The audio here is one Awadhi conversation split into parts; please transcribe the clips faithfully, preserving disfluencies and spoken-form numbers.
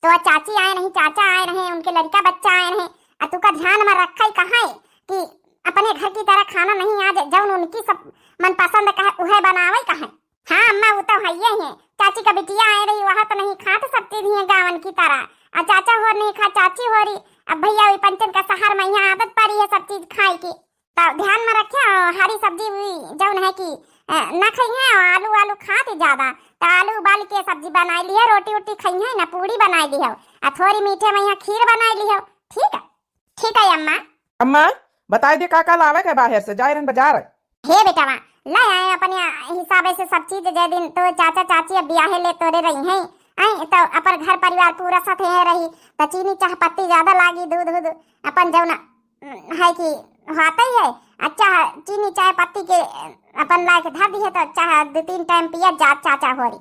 तो चाची आए रही, चाचा आए रहे, उनके लड़का बच्चा आए रहे, आ तू का ध्यान में रखे कहाँ कि अपने घर की तरह खाना नहीं, आज जौन उनकी सब मनपसंद का है, उहे बनावे कहाँ। हाँ अम्मा, वो तो है ही है। चाची का बिटिया आए रही, वह तो नहीं खात सब चीज ही गावन की तरह। आ चाचा होर नहीं खा, चाची होरी। अब भैया, वही पंचन का शहर में यहाँ आदत पड़ी है सब चीज खाए की। तो ध्यान में रखे, और हरी सब्जी भी जौन है कि, अ, ना खाई है, और आलू, आलू खात ही ज्यादा। तो आलू उबाल के सब्जी बनाई लिहे, रोटी, वोटी खाई है ना, पूड़ी बनाई लिहे, आ थोड़ी मीठे में यहाँ खीर बनाई लिहे। ठीक है, ठीक है अम्मा। अम्मा, बताई दे का का लावे के बाहर से, जाए रहन बाजार। हे बेटवा, ले आए अपने हिसाबे से सब चीज, जे दिन तो चाचा चाची अब बियाहे ले तोरे रही हैं, आई तो अपन घर परिवार पूरा साथे रही, तो चीनी चाह पत्ती ज्यादा लागी, दूध, दूध अपन जौन है कि होते ही है, अच्छा चीनी चाय पत्ती के अपन लाए के धर दी है, तो चाह दो तीन टाइम पिया जा चाचा होरी।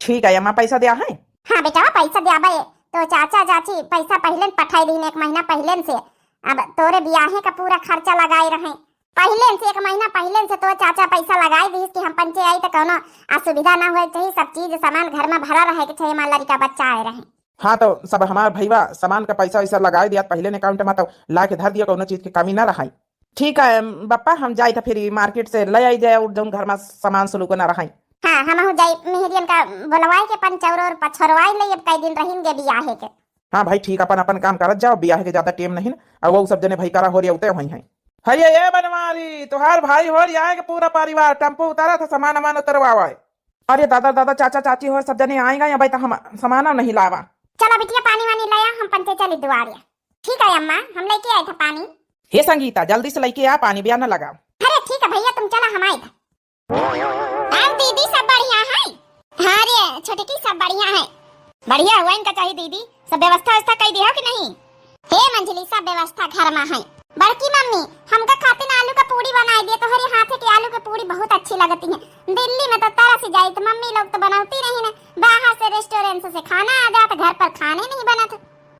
ठीक है अम्मा, पैसा दिया है? हाँ बेटवा, पैसा दिया बे, तो चाचा चाची पैसा पहले न पठाई दीन, एक महीना पहले से। अब तोरे बियाहे का पूरा खर्चा लगाए रहे, पहले से, एक महीना पहले से तो चाचा पैसा लगाए दीस कि हम पंचे आई तो कौनो असुविधा ना होए चाहिए, सब चीज सामान घर में भरा रहे के चाहिए, हमार लड़का बच्चा आए रहे। हाँ, तो सब हमार भईवा सामान का पैसा वैसा लगाए दिया पहले ने अकाउंट में, तो ला के धर दिया, कौनो चीज की कमी ना रहाई। ठीक है बप्पा, हम जाई तो फिर मार्केट से ले आई जाए और जौन घर में सामान सुलू को ना रहाई। हाँ, हम जाई मेहरियन का बोलवाए के पंचौर और पछोरवाए ले, अब कई दिन रहेंगे बियाहे के। हाँ भाई ठीक, अपन अपन काम करत जाओ, बियाह के ज्यादा टेम नहीं। अब वो सब जने भाई करा हो रही उतरे हुई हैं। हये ये बनवारी, तुहार भाई हो रही आए के पूरा परिवार टेम्पो उतारा था, सामान वामान उतरवावा है। अरे दादा दादा, चाचा चाची हो सब जने आएगा या भाई, तो हम सामान नहीं लावा। चला बिटिया, पानी वानी लाया, हम पंचे चली दुआरिया। ठीक है अम्मा, हम लेके आए थे पानी। हे संगीता, जल्दी से लेके आ पानी, बिया न लगाओ। अरे ठीक है भैया, तुम चला, हम आए थे। और दीदी सब बढ़िया है? हाँ रे छोटकी, सब बढ़िया है। बढ़िया हुआ इनका चाहिए दीदी, सब व्यवस्था व्यवस्था कई दिया कि नहीं? हे मंझली, सब व्यवस्था घर में है। बड़की मम्मी, हमका खातिर आलू का पूड़ी बनाए दिए, तोहरे हाथे के आलू के पूड़ी बहुत अच्छी लगती है। दिल्ली में तो तरस जाइत, मम्मी लोग तो बनौती नहीं ना, बाहर से रेस्टोरेंट से खाना आ जात, घर पर खाने नहीं बनत।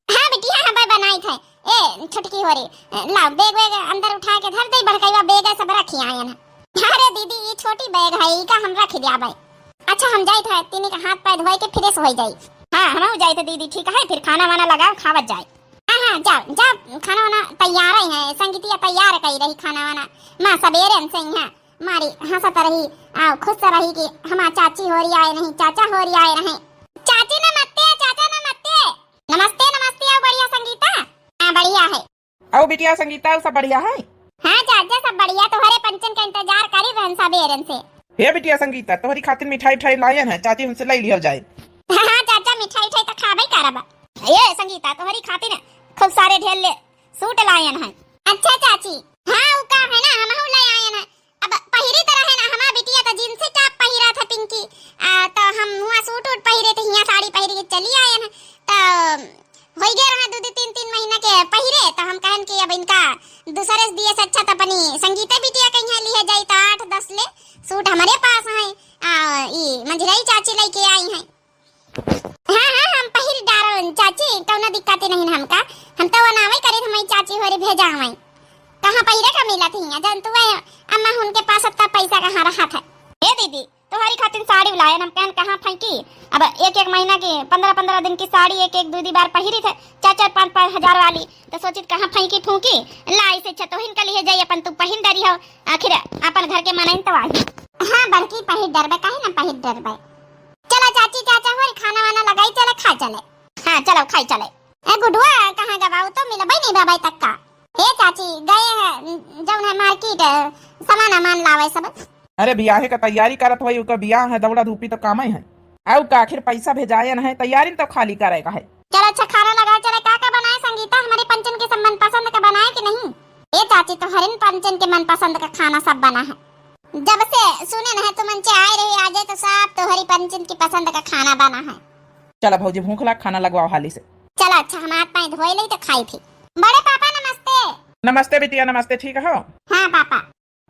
हाँ बिटिया, हाँ भाई बनाई थे। ए छोटकी हो रे, लाओ बैग वैग अंदर उठा के धर दे, बड़कैवा बैग है सब रखी आयन है। अरे दीदी, ये छोटी बैग है, इका हम रख दिया भाई। अच्छा हम जाइत है, तीनी का हाथ पैर धोए के फ्रेश हो जाई। हाँ हम जाइत है दीदी, ठीक है, फिर खाना वाना लगाओ, खावत जाए। हाँ हाँ जाओ जाओ, खाना वाना तैयार ही है, संगीतिया तैयार कई रही खाना वाना। माँ सबेरे से यहाँ मारी हंसत रही, आ खुश रही कि हमार चाची हो रही आए नहीं, चाचा हो रही आए रहे। चाची नमस्ते, चाचा नमस्ते। नमस्ते नमस्ते, आओ बढ़िया संगीता। हाँ बढ़िया है। आओ बिटिया संगीता, सब बढ़िया है? हाँ चाचा सब बढ़िया, तोहरे पंचन का इंतजार करी रहन सबेरन से। हे बिटिया संगीता, तोहरी खातिर मिठाई उठाई लायन है, चाची उनसे ले लियो जाए। हाँ चाचा, मिठाई उठाई तो खाबे करब। ये संगीता, तोहरी खातिर खूब सारे ढेर ले सूट लायन है। अच्छा चाची। हाँ उ का है ना, हमहू ले आयन है। अब पहिरी तो रहे ना, हमार बिटिया तो जींस टॉप पहिरा था पिंकी, आ, तो हम हुआ सूट उट पहिरे थे, हियाँ साड़ी पहिर के चली आयन है। तो होई गए रहा दो, दो तीन, तीन महीना के पहिरे, तो हम कहन कि अब इनका दूसरे से दिए से अच्छा तो अपनी संगीता बिटिया कहीं लिहे जाई, तो आठ दस ले सूट हमारे पास है। आ, ई मंझिलाई चाची लेके आई हैं। हाँ हाँ, हम पहिर डारो चाची, कौनो दिक्कत नहीं हमका। हम तो वनावे करे हमारी चाची होरे भेजा हमारी। कहाँ पहिरे का मिला थी, जन तू है, अम्मा उनके पास इतना पैसा कहाँ रहा था। ए दीदी, तुम्हारी खातिर साड़ी लायन, हम कहन कहाँ फेंकी। अब एक एक महीना की, पन्द्रह पन्द्रह दिन की साड़ी एक एक दो दो बार पहिरी थे, चार चार पाँच पाँच हजार वाली, तो सोचित कहाँ फेंकी फूंकी। लाई से अच्छा तोहिन का लिए जाई, अपन तू पहिन डरी हो, आखिर अपन घर के मनइन तो आई। हाँ बड़की, पहिर डरबे, काहे ना पहिर डरबे। चला चाची चाचा होरी खाना वाना लगाई, चले खा चले। हाँ चलो खाई चले। ए गुडुआ कहाँ गवा, उ तो मिलबे नहीं बाबा तक का। हे चाची गए हैं जौन है मार्केट, सामान अमान लावे सब। अरे बियाहे का तैयारी करत होई, उका बियाह है, दौड़ा धूपी तो कामे है। आउ का आखिर पैसा भेजायन है, तैयारी तो खाली करे का है। चलो अच्छा खाना लगाए चले, का का बनाए संगीता, हमारे पंचन के सब मनपसंद का बनाए कि नहीं? ए चाची तोहरिन पंचन के मनपसंद का खाना सब बना है। जब से सुने न है तुमन चे आए रहे, आजे तो साफ तोहरी पंचन की पसंद का खाना बना है। चला भौजी, भूख लाग, खाना लगवाओ हाली से। चला अच्छा, हम हाथ पाँव धोए ले तो खाई थी। बड़े पापा नमस्ते। नमस्ते बिटिया, नमस्ते, ठीक हो? हाँ पापा।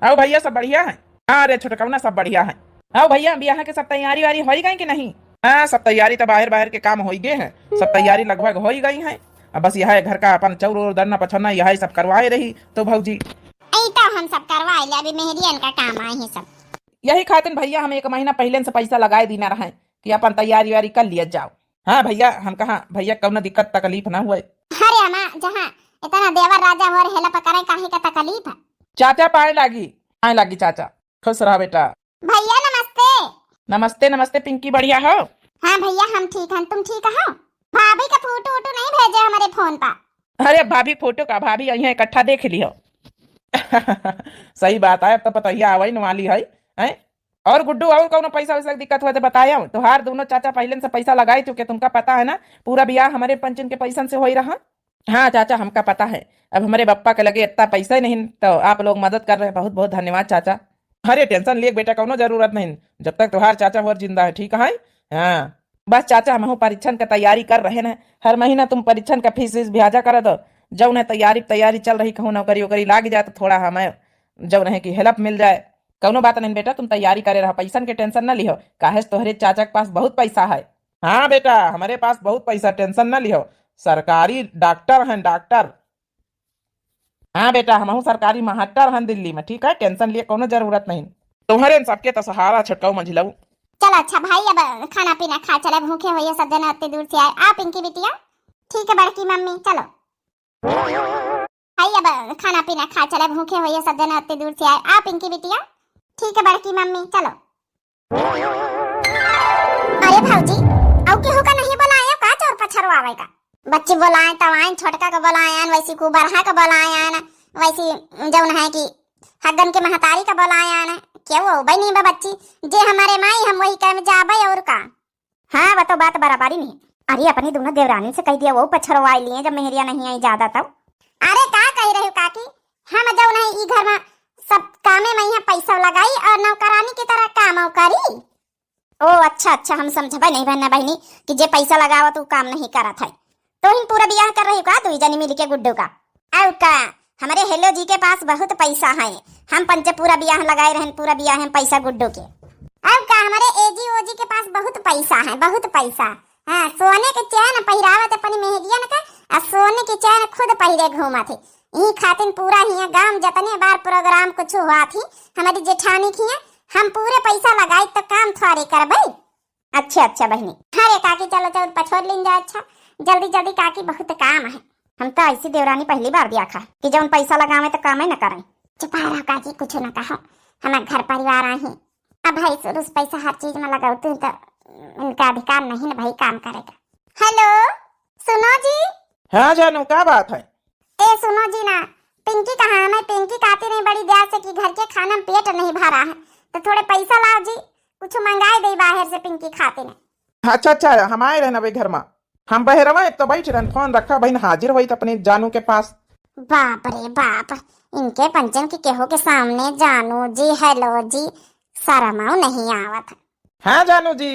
आओ भैया, सब बढ़िया है? हाँ रे छोटकौना, सब बढ़िया है। आओ भैया, बियाह के सब तैयारी वारी होई गई कि नहीं? हाँ, सब तैयारी तो बाहर बाहर के काम होई गए हैं, सब तैयारी लगभग होई गई है। अब बस यह है घर का अपन चौर और दरना पछरना, यह सब करवाए रही तो भौजी। ई तो हम सब करवाए ले, अभी मेहरियन का काम आए हैं सब। यही खातिर भैया हम एक महीना पहले से पैसा लगाए दीना रहे कि अपन तैयारी वारी कर लिया जाओ। हाँ भइया, हम कहा भइया कउनो दिक्कत तकलीफ ना हुए। अरे अम्मा, जहाँ इतना देवर राजा हो रहे, हेल्प करे, काहे का तकलीफ है? चाचा पाए लागी, पाए लागी चाचा। खुश रहा बेटा। भइया नमस्ते। नमस्ते, नमस्ते पिंकी, बढ़िया हो? हाँ भइया, हम ठीक हन, तुम ठीक हो? भाभी का फोटो वोटो नहीं भेजे हमरे फोन पर? अरे भाभी फोटो का, भाभी अइहैं इकट्ठा देख लिहो। सही बात है, अब तो पतोहिया आवइन वाली है, हैं? और गुड्डू, और कउनो पैसा वैसा के दिक्कत हुआ तो बताया, तोहार दोनों चाचा पहिले से पैसा लगाए चुके, तुमका पता है ना, पूरा बियाह हमरे पंचन के पैसन से होई रहा। हाँ चाचा, हमका पता है, अब हमरे बप्पा के लगे इतना पैसा ही नहीं, तो आप लोग मदद कर रहे हैं, बहुत बहुत धन्यवाद चाचा। अरे tension लिए बेटा, कउनो जरूरत नहीं, जब तक तोहार चाचा होर जिंदा है, ठीक है? हाँ बस चाचा, हमहू परीक्षन का तैयारी कर रहे हैं, हर महीना तुम परीक्षन का फीस वीस भेजा कर दो, जउन है तैयारी तैयारी चल रही, कहूँ नौकरी वोकरी लाग जाए तो थोड़ा हमें जउन है कि हेल्प मिल जाए। कउनो बात नहीं बेटा, तुम तैयारी करे रहो, पैसन के tension न लिहो, काहे से तोहरे चाचा के पास बहुत पैसा है। हाँ बेटा, हमरे पास बहुत पैसा, tension न लिहो, सरकारी डॉक्टर हैं डॉक्टर। हाँ बेटा, हमहू सरकारी मास्टर हन दिल्ली में, ठीक है, tension लिए कउनो जरूरत नहीं। तुम्हरे इन सबके तो सहारा छटकाऊ मंझिलऊ। चलो अच्छा भाई, अब खाना पीना खा चले, भूखे होइए सब जने, इतनी दूर से आए। आ पिंकी बिटिया, ठीक है बड़की मम्मी, चलो। भाई अब खाना पीना खा चले, भूखे होइए सब जने, इतनी दूर से आए। आ पिंकी बिटिया, ठीक है बड़की मम्मी, चलो। अरे भौजी, अउ केहू का नहीं बोलाए का चोर पछरवावे का? बच्ची बोलाए तब आइन, छोटका का बोलाए आन, वैसी कुबरहा का बोलाए आन, वैसी जउन है कि हग्गन के महतारी का बोलाए आन, केहू अउबे नहीं बा बच्ची, जे हमरे माई हम वही कहे में जाबे और का। हाँ, वो तो बात बराबरी नहीं। अरे अपनी दोनों देवरानी से कह दिया, वो पछरवाई लिए जब मेहरिया नहीं आई ज्यादा तब। अरे का कह रहे हो काकी, हम जउन है ई घर में सब कामे में यहाँ पैसा लगाई और नौकरानी की तरह काम करी। ओ अच्छा अच्छा, हम समझबे नहीं बहना बहिनी कि जे पैसा लगावत उ काम नहीं करत है। तो ही पूरा बियाह कर रही का दुई जनी मिल के गुड्डू का? और का, हमरे हेलो जी के पास बहुत पैसा है, हम पंचे पूरा बियाह लगाए रहन, पूरा बियाह में पैसा गुड्डू के। और का, हमरे एजी ओजी के पास बहुत पैसा है, बहुत पैसा। हाँ, सोने के चैन पहिरावत अपनी मेहरियन का, आ सोने के चैन खुद पहिरे घूमत है। ई खातिन पूरा हियाँ गाँव जतने बार प्रोग्राम कुछ हुआ थी, हमारी जेठानी की है, हम पूरे पैसा लगाई तो काम थोड़े करबे। अच्छा अच्छा बहिनी। अरे काकी चलो चलो पछोर लीन जा। अच्छा जल्दी जल्दी काकी बहुत काम है। हम तो ऐसी देवरानी पहली बार देखा कि जउन पैसा लगावे तो कामे न करे। चुप रहो काकी, कुछ न कहो, हमार घर परिवार आहे। अब भाई शुरू से पैसा हर चीज में लगावती तो इनका अधिकार नहीं ना भाई काम करे का। हेलो, सुनो जी। हाँ जानू, का बात है? ए सुनो जी ना, पिंकी कहाँ है? मैं पिंकी खातिर नहीं बड़ी देर से कि घर के खाना में पेट नहीं भरा है, तो थोड़े पैसा लाओ जी, कुछ मंगाए दे बाहर से पिंकी खातिर। अच्छा अच्छा, हम आए रहन अबे घर में, हम बहरवा एक तो बैठ रहन, फोन रखा बहिन, हाजिर होई तो अपने जानू के पास। बाप रे बाप, इनके पंचन के केहू के सामने जानू जी, हेलो जी, शरमाऊ नहीं आवत। हाँ जानू जी।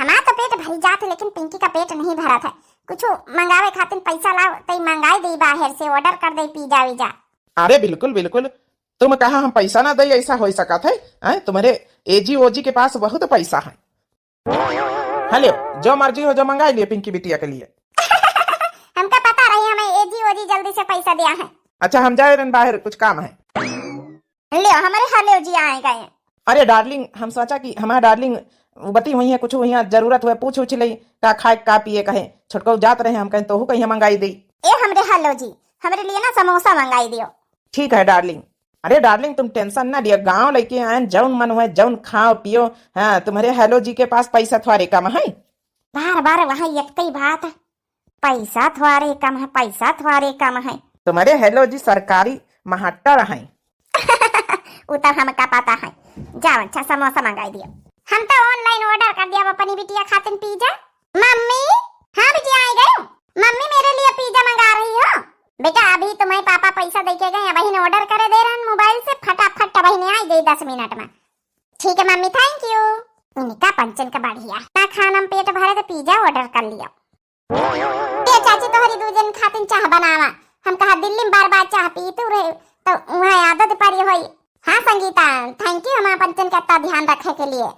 हमार तो पेट भरी जात है, लेकिन पिंकी का पेट नहीं भरत है। कुछ मंगावे खातिर पैसा लाओ, तई मंगाई दे बाहर से, ऑर्डर कर दे पिज्जा विज्जा। अरे बिल्कुल बिल्कुल, तुम कहा हम पैसा ना दे, ऐसा हो सकत है? हैं? तुम्हारे एजी ओजी के पास बहुत पैसा है। हेलो, जो मर्जी हो जो मंगाई लिए पिंकी बिटिया के लिए। हमका पता रही, हमें एजी ओजी जल्दी से पैसा दिया है। अच्छा, हम जाए रहन बाहर, कुछ काम है। ले, हमारे हेलो जी आए गए। अरे डार्लिंग, हम सोचा कि हमारा डार्लिंग बती हुई है, कुछ हुई है, जरूरत हुए, पूछ उछ ले, का खाए, का पिए, कहे छोटको जात रहे, हम कहें तोहू कहीं मंगाई दे। ए हमरे हेलो जी, हमरे लिए ना समोसा मंगाई दियो। ठीक है डार्लिंग। अरे डार्लिंग, तुम टेंशन ना लियो, गाँव लेके आए, जौन मन हुए, जौन खाओ पियो। हाँ, तुम्हारे हेलो जी के पास पैसा थोड़े कम है। बार बार वहाँ एक ही बात, पैसा थोड़े कम है, पैसा थोड़े कम है। तुम्हारे हेलो जी सरकारी महट्टर हैं। उ तो हमका पता है। जाओ अच्छा समोसा मंगाई दियो। हम तो ऑनलाइन ऑर्डर कर दिया अपनी बिटिया खातिर पिज्जा। मम्मी, हाँ बिटिया आ गई। मम्मी मेरे लिए पिज्जा मंगा रही हो? बेटा अभी तुम्हारे पापा पैसा दे के गए, अबहिन ऑर्डर करे दे रहन मोबाइल से, फटाफट अबहिन आई गई दस मिनट में। ठीक है मम्मी, थैंक यू। इनका पंचन का बढ़िया ना खाना में पेट भरे तो पिज्जा ऑर्डर कर लियो। ए चाची, तोहरी दू जन खातिर चाह बनावा। हम कहा दिल्ली में बार बार चाह पीतू रहे, तो वहाँ आदत पड़ी होई। हाँ संगीता, थैंक यू, हम अपन जन के इतना ध्यान रखे के लिए।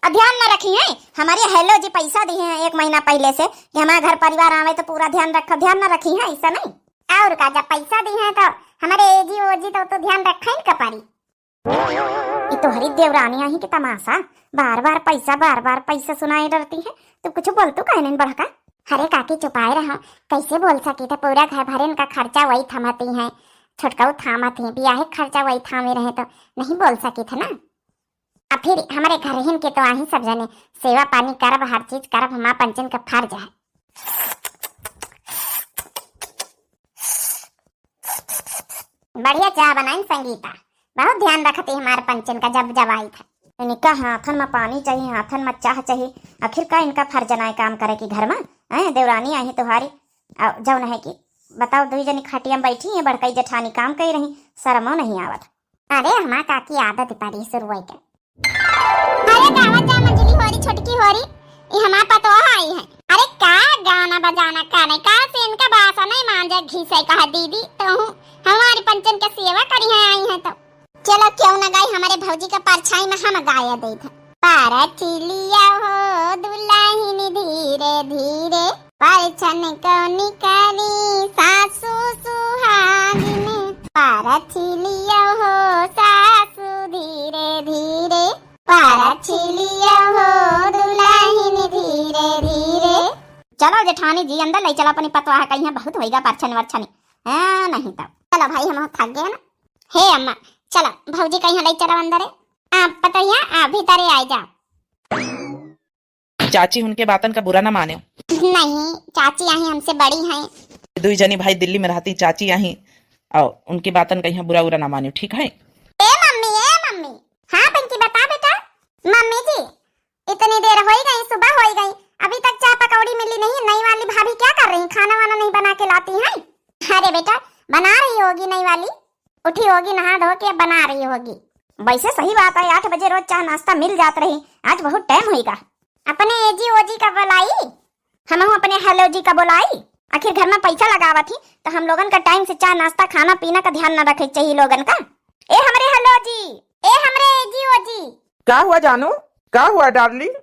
अब ध्यान न रखी है, हमारे हेलो जी पैसा दी हैं एक महीना पहले से कि हमारे घर परिवार आवे तो पूरा ध्यान रखो, ध्यान न रखी है, ऐसा नहीं। और का, जब पैसा दी हैं तो हमारे एजी ओजी तो, तो ध्यान रखे ही का पड़ी। ई तोहरी देवरानी आही के तमाशा, बार बार पैसा, बार बार पैसा सुनाए डरती है। तू कुछ बोल, तू काहे नहीं बढ़का? अरे काकी, चुपाए रहो, कैसे बोल सकी थे? पूरा घर भरेन का खर्चा वही थमती हैं, छोटकऊ थामत ही, बियाहे के खर्चा वही थामे रहे तो नहीं बोल सकी थे ना। अब फिर हमारे घर हिन के तो आही सब जने, सेवा पानी करब, हर चीज करब, हमार पंचन का फर्ज है। बढ़िया चाह बनाइन संगीता, बहुत ध्यान रखती हमारे पंचन का जब जब आई था। इनका हाथन में पानी चाहिए, हाथन में चाह चाहिए, आखिर का इनका फर्ज नाय काम करे कि घर में, हैं, देवरानी आई तुम्हारी, और जौन है कि बताओ, दुई जनी खटिया में बैठी हैं, बड़कई जेठानी काम करी रही, शर्मो नहीं आवत। अरे हमार काकी आदत पड़ी शुरुए के। अरे गावत जा मंझली होरी, छोटकी होरी, ई हमार पतोह आई है। अरे का गाना बजाना करे, का से इनका बासन नहीं मांजे घिसे कहा दीदी, तो हूँ हमारी पंचन के सेवा करी है आई है तो। चलो क्यों न गाई, हमारे भौजी का परछाई में हम गाया दे थे। परछिलिया हो दुल्हन धीरे धीरे, परछन कौनी करी सासू सुहागिन। परछिलिया हो सासू धीरे धीरे, परछिलिया हो दुल्हन धीरे धीरे। चलो जेठानी जी, अंदर ले चलो अपनी पतवाह, कहीं बहुत होइगा परछन वरछन। हाँ, नहीं तो। चलो भाई, हम थक गए ना। हे अम्मा, चलो भौजी कहीं ले चलो अंदर। आप पतोहिया, आप भीतरे आए जाओ। चाची, उनके बातन का बुरा ना माने। नहीं, चाची आई हमसे बड़ी हैं। दुई जनी भाई दिल्ली में रहती, चाची आई, और उनकी बातन का यहाँ बुरा उरा ना माने, ठीक है? ए मम्मी, ए मम्मी। हाँ पिंकी, बता बेटा। मम्मी जी, इतनी देर होई गई, सुबह होई गई, अभी तक चाय पकौड़ी मिली नहीं। नई वाली भाभी क्या कर रही, खाना वाना नहीं बना के लाती हैं? अरे बेटा, बना रही होगी नई वाली, उठी होगी नहा धो के, बना रही होगी। वैसे सही बात है, आठ बजे रोज चाय नाश्ता मिल जात रही, आज बहुत टाइम होइगा। अपने एजी ओजी का बुलाई, हमहू अपने हेलो जी का बुलाई। आखिर घर में पैसा लगावत ही, तो हम लोगन का टाइम से चाय नाश्ता, खाना पीना का ध्यान न रखे चाहिए लोगन का। ए हमरे हेलो जी, ए हमरे एजी ओजी। का हुआ जानू, का हुआ डार्लिंग?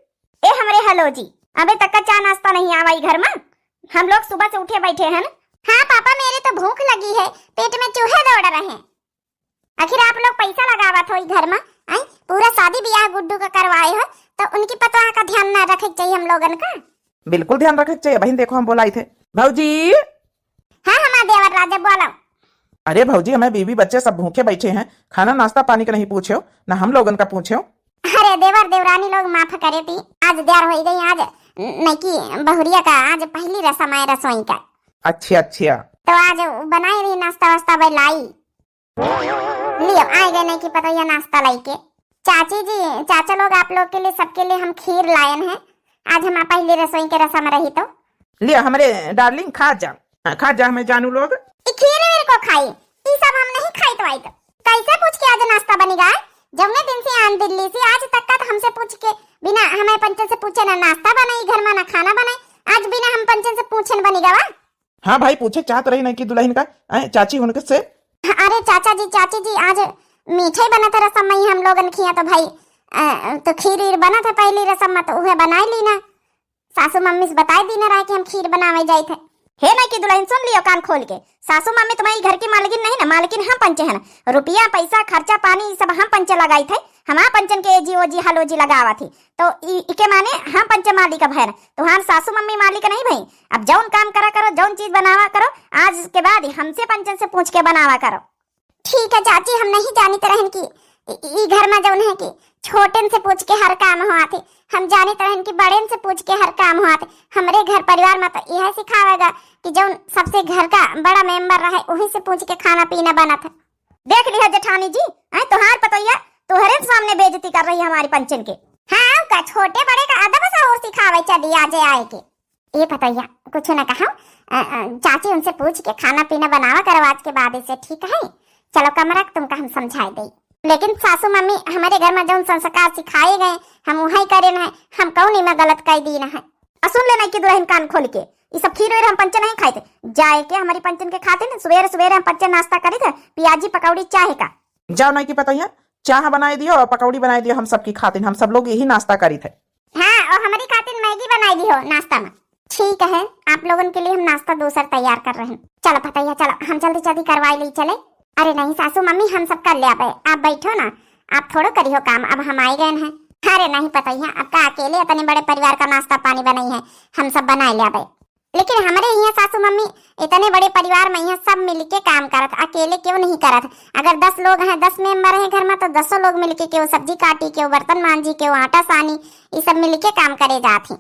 ए हमरे हेलो जी, अबे तक का चाय नाश्ता नहीं आवा ई घर में। हम लोग सुबह से उठे बैठे हैं ना। हाँ पापा, मेरे तो भूख लगी है, पेट में चूहे दौड़ रहे हैं। आखिर आप लोग पैसा लगावत हो ई घर में, आई? पूरा शादी ब्याह गुड्डू का करवाए हो, तो उनकी पतोह का ध्यान ना रखे के चाहिए हम लोगन का? बिल्कुल ध्यान रखे के चाहिए बहिन। देखो हम बोलाई थे भौजी। हाँ हमार देवर राजा, बोलो। अरे भौजी, हमें बीवी बच्चे सब भूखे बैठे हैं, खाना नाश्ता पानी का नहीं पूछे हो, ना हम लोगन का पूछे हो। अरे देवर देवरानी लोग माफ करे ती, आज देर होई गई, आज नकी बहुरिया का आज पहली रसम आए रसोई का। अच्छा अच्छा। तो आज बनाई रही नाश्ता वास्ता भाई लाई। लियो, आए गए नहीं कि पता यह नाश्ता लाई के। चाची जी, चाचा लोग, आप लोग के लिए, सबके लिए हम खीर लायन हैं। आज हम पहली रसोई के रसम रही तो। लियो हमरे डार्लिंग, खा जा, हाँ, खा जा हमें जानू लोग। ई खीर वीर को खाई, ई सब हम नहीं खाई तो आई तो। कैसे पूछ के आज नाश्ता बनी गा? जौने दिन से आन दिल्ली से आज तक का तो हमसे पूछ के, बिना हमें पंचन से पूछे ना नाश्ता बनाई घर में ना खाना बनाई। आज बिना हम पंचन से पूछे न बनी गवा। हाँ भाई, पूछे चाहत रही नहीं कि दुल्हन का, ऐ, चाची उनके से। अरे चाचा जी, चाची जी, आज मीठे बनत है रसम में हम लोगन खिया तो भाई, अ, तो खीर वीर बनत है पहली रसम में तो उहे बनाई ली ना। सासू मम्मी से बताई दी ना रहा कि हम खीर बनावे जाइत है। हे नहीं कि दुल्हन सुन लियो कान खोल के, सासू मम्मी तुम्हारी घर की मालकिन नहीं ना, मालकिन हम पंचे हैं ना। रुपया पैसा खर्चा पानी ये सब हम पंचे लगाई थे, हमार पंचन के एजी ओजी हलोजी लगावा थी। तो इ-, इके माने हम पंचे मालिक अब है ना, तुम्हार सासू मम्मी मालिक नहीं भई। अब जौन काम करा करो, जौन चीज बनावा करो, आज के बाद हमसे पंचन से पूछ के बनावा करो। ठीक है चाची, हम नहीं जानित रहन कि इ-, इ घर में जौन है कि छोटेन से पूछ के हर काम होत है। हम जानित रहन कि बड़ेन से पूछ के हर काम होत है। हमरे घर परिवार में तो यह सिखावेगा कि जौन सबसे घर का बड़ा मेंबर रहे, वही से पूछ के खाना पीना बनत है। देख लिहा जेठानी जी, हैं, तोहार पतोहिया तोहरे सामने बेइज्जती कर रही है हमारी पंचन के। हाँ, का छोटे बड़े का अदब सहूर सिखावे चली आज आए के। ए पतोहिया, कुछ न कहो, अ, अ, चाची उनसे पूछ के खाना पीना बनावा करो आज के बाद से, ठीक है? चलो कमरा तुमका हम समझाए दे। लेकिन सासू मम्मी, हमारे घर में जौन संस्कार सिखाए गए, हम वही करे न है, हम कौन इमा गलत कह दी न है। आ सुन ले नहीं कि दुल्हन कान खोल के, ई सब खीर वीर हम पंचे नहीं खाई थे। जाए के हमारी पंचन के खातिर सुबेरे सुबेरे हम पंचे नाश्ता करी थे, पियाजी पकौड़ी चाहे का। जाओ नहीं कि पतोहिया, चाह बनाए दियो और पकौड़ी बनाए दियो हम सबकी खातिर, हम सब लोग यही नाश्ता करी थे। हाँ, और हमारी खातिर मैगी बनाए दियो नाश्ता में। ठीक है, आप लोगन के लिए हम नाश्ता दूसर तैयार कर रहे हैं। चलो पतोहिया, चलो हम जल्दी जल्दी करवाई ली चले। अरे नहीं सासू मम्मी, हम सब कर ले आबे, आप बैठो ना, आप थोड़ो करियो काम, अब हम आए गए हैं। अरे नहीं पतोहिया, अब का अकेले इतने बड़े परिवार का नाश्ता पानी बनाई है, हम सब बनाए ले आबे। लेकिन हमरे यहाँ सासू मम्मी इतने बड़े परिवार में यहाँ सब मिलके काम करत, अकेले केहू नहीं करत। अगर दस लोग हैं, दस मेंबर हैं घर में, तो दसों लोग मिलके केहू सब्जी काटी, केहू बर्तन मांजी, केहू आटा सानी, ये सब मिलके काम करे जात ही।